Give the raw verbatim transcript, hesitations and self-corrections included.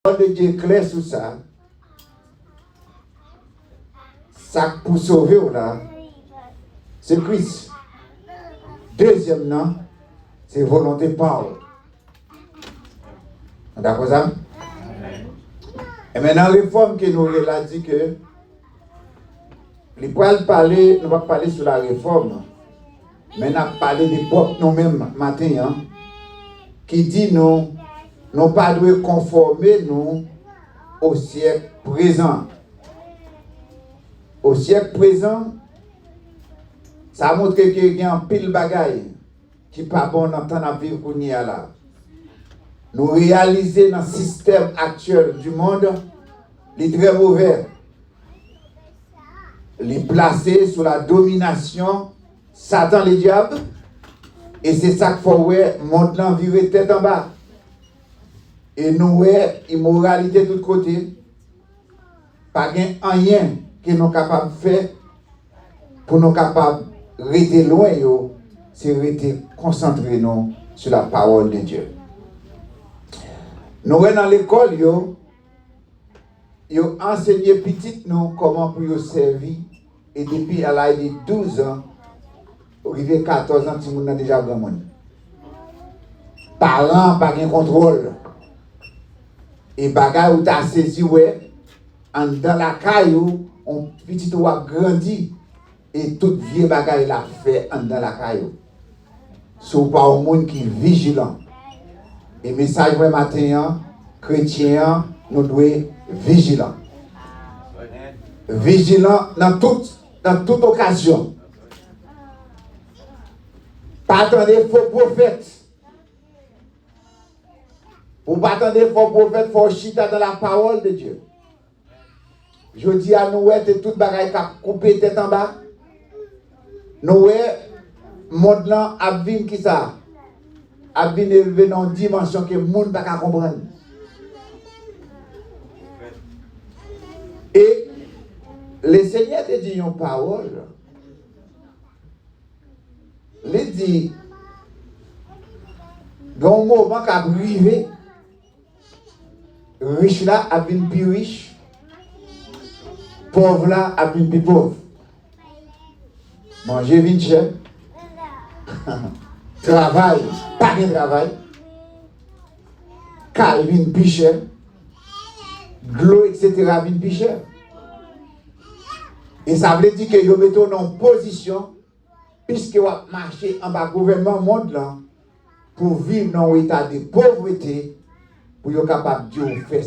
Pawòl de Dye klè sou sa. Sa k pou sove w la, se Kris. Dezyèm nan, se volonte pa w. Nou dakò sa? Enben, nan refòm ke nou ye la, di ke li pral pale, nou p ap pale sou la refòm, men n ap pale de pwòp nou menm maten an, ki di nou, nou pa dwe konfòme nou o syèk prezan. O syèk prezan, sa montre ke gen anpil bagay ki pa bon nan tan n ap viv kounye a la. Nou reyalize nan sistèm aktyèl di mond, li trè movè. Li plase sou la dominasyon Satan Ledyab, e se sa k fè w wè mond lan vire tèt anba. E nou wè imoralite tout kote. Pa gen anyen ke nou kapab fè pou nou kapab rete lwen yo, se rete konsantre nou sou la pawòl de Dye. Nou wè nan lekòl yo, yo ansenye pitit nou kòman pou yo sèvi, e depi a laj de douz an, rive katòz an, timoun nan deja granmoun. Paran an pa gen kontwòl. E bagay ou ta sezi wè, anndan lakay ou, yon pitit ou ap grandi, e tout vye bagay l ap fè anndan lakay ou. Si w pa yon moun ki vijilan. E mesaj mwen maten an, kretyen an, nou dwe vijilan. Vijilan nan tout, nan tout okazyon. Pa tande fo pwofèt. Pou w pa tande fo pwofèt, fò w chita nan la pawòl de Dye. Jodi a, nou wè se tout bagay k ap koupe tèt anba. Nou wè mond lan ap vin kisa? Ap vin elve nan yon dimansyon ke moun pa ka konprann. E Lesenyè te di yon pawòl. Li di, gen yon moman k ap rive, rich la ap vin pi rich, pòv la ap vin pi pòv. Manje vin chè, travay, pa gen travay, kay vin pi chè, dlo, etsetera vin pi chè. E sa vle di ke yo mete w nan yon pozisyon, piske w ap mache anba gouvènman mond lan, pou viv nan yon eta de povrete, pou yo kapab di w fè sa.